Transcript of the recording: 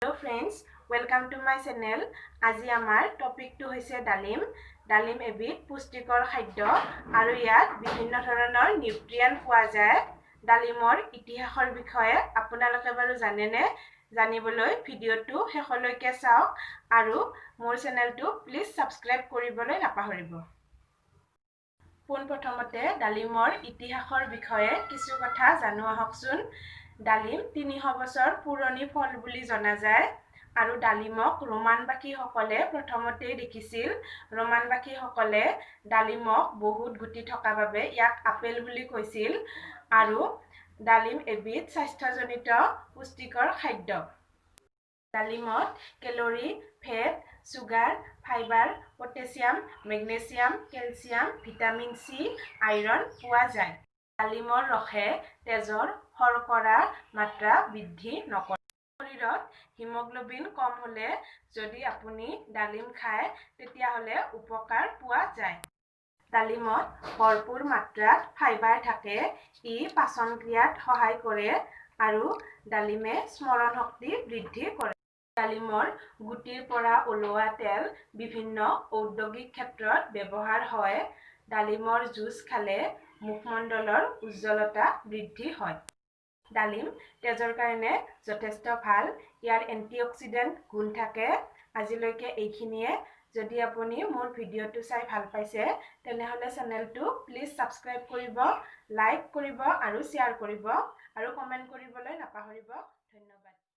Friends, welcome to my channel. আজি আমাৰ টপিকটো হৈছে ডালিম। ডালিম এবিধ পুষ্টিকৰ খাদ্য আৰু ইয়াত বিভিন্ন ধৰণৰ নিউট্ৰিয়েণ্ট পোৱা যায়। ডালিমৰ ইতিহাসৰ বিষয়ে আপোনালোকে বাৰু জানেনে? জানিবলৈ ভিডিঅ'টো শেষলৈকে চাওক আৰু মোৰ চেনেলটো প্লিজ ছাবস্ক্ৰাইব কৰিবলৈ নাপাহৰিব। পোনপ্ৰথমতে ডালিমৰ ইতিহাসৰ বিষয়ে কিছু কথা জানো আহকচোন। ডালিম 300 বছৰ পুৰণি ফল বুলি জনা যায় আৰু ডালিমক ৰোমানবাসীসকলে প্ৰথমতেই দেখিছিল। ৰোমানবাসীসকলে ডালিমক বহুত গুটি থকা বাবে ইয়াক আপেল বুলি কৈছিল আৰু ডালিম এবিধ স্বাস্থ্যজনিত পুষ্টিকৰ খাদ্য। ডালিমত calorie, fat, sugar, fibre, potassium, magnesium, calcium, vitamin C, iron পোৱা যায়। ডালিমৰ ৰসে তেজৰ শৰ্কৰাৰ মাত্ৰা বৃদ্ধি নকৰে। শৰীৰত হিমগ্ল'বিন কম হ'লে যদি আপুনি ডালিম খায়, তেতিয়াহ'লে উপকাৰ পোৱা যায়। ডালিমত ভৰপূৰ মাত্ৰাত ফাইবাৰ থাকে। ই পাচন ক্ৰিয়াত সহায় কৰে আৰু ডালিমে স্মৰণ শক্তি বৃদ্ধি কৰে। ডালিমৰ গুটিৰ পৰা ওলোৱা তেল বিভিন্ন ঔদ্যোগিক ক্ষেত্ৰত ব্যৱহাৰ হয়। ডালিমৰ জুচ খালে মুখমণ্ডলৰ উজ্জ্বলতা বৃদ্ধি হয়। ডালিম তেজৰ কাৰণে যথেষ্ট ভাল। ইয়াৰ এণ্টিঅক্সিডেণ্ট গুণ থাকে। আজিলৈকে এইখিনিয়ে। যদি আপুনি মোৰ ভিডিঅ'টো চাই ভাল পাইছে, তেনেহ'লে চেনেলটো প্লিজ ছাবস্ক্ৰাইব কৰিব, লাইক কৰিব আৰু শ্বেয়াৰ কৰিব আৰু কমেণ্ট কৰিবলৈ নাপাহৰিব।